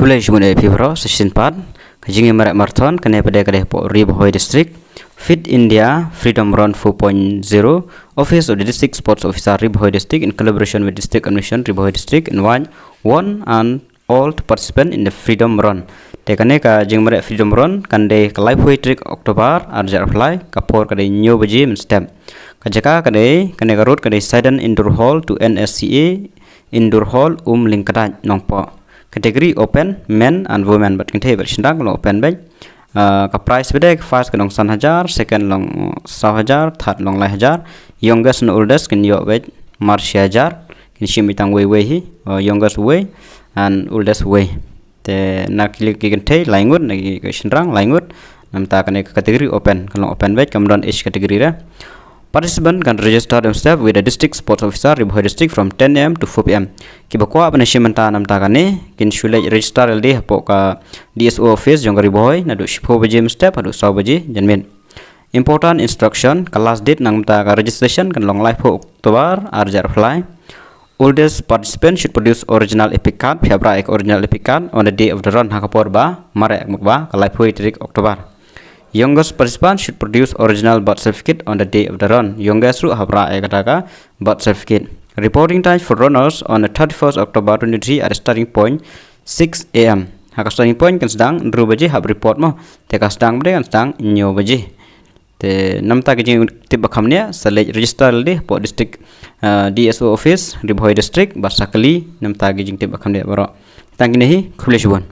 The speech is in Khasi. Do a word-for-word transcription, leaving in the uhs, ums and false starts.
Khublei shibun ïa phi baroh, sa shisien pat ka jingïamareh marathon kane pat ka dei hapoh Ri Bhoi District. Fit India Freedom Run four point zero, Office of the District Sports Officer, Ri Bhoi District, in collaboration with District Administration, Ri Bhoi District, invite one and all to participate in the Freedom Run. Te kane ka jingmareh Freedom Run kan dei ka laiphew tarik October ar hajar arphew lai, ka por ka dei hynñiew baje mynstep. Ka jaka ka dei, kane ka road ka dei Sidon Indoor Hall to N S C A Indoor Hall, Umlyngkdait, Nongpoh. Category open, men and women, bad kynthei bad shynrang ka long open beit. Ah, ka prize beit, ka first ka long san hajar, second long saw hajar, third long lai hajar. Youngest and oldest kin ïoh beit mar shi hajar. Kin shim beit tang wei wei hi, ah, youngest wei and oldest wei. Te na ki, ki kynthei lai ngut, na ki, ki shynrang lai ngut. Namta kane ka category open, ka long open beit, kam don age category re. Participant can register themselves with the District Sports Officer, Ri Bhoi District, from ten A M to four P M. Kiba kwah ban shim bynta namta kane kin shu leit register ïalade hapoh ka D S O office jong ka Ri Bhoi naduh shiphew baje mynstep haduh saw baje janmiet. Important instruction, ka last date namta ka registration kan long laiphew October ar hajar arphew lai. Oldest participant should produce original EPIC card, phi hap rah ïa ka original EPIC card on the day of the run, ha ka por ba mareh, ka mut ba ka laiphew tarik October. Youngest participant should produce original birth certificate on the day of the run. Youngest ruh hap rah ïa kata ka birth certificate. Reporting time for runners on the thirty-first October twenty-three at starting point six A M. Ha ka starting point kan sdang hynriew baje hap report mo. Te ka sdang beit kan sdang hynñiew baje. Te namta ka jingtip ba kham nia, sa leit register ïalade hapoh district, ah, D S O office, Ri Bhoi District, bad sa kylli namta ka jingtip ba kham nia baroh. Tang kine hi, khublei shibun.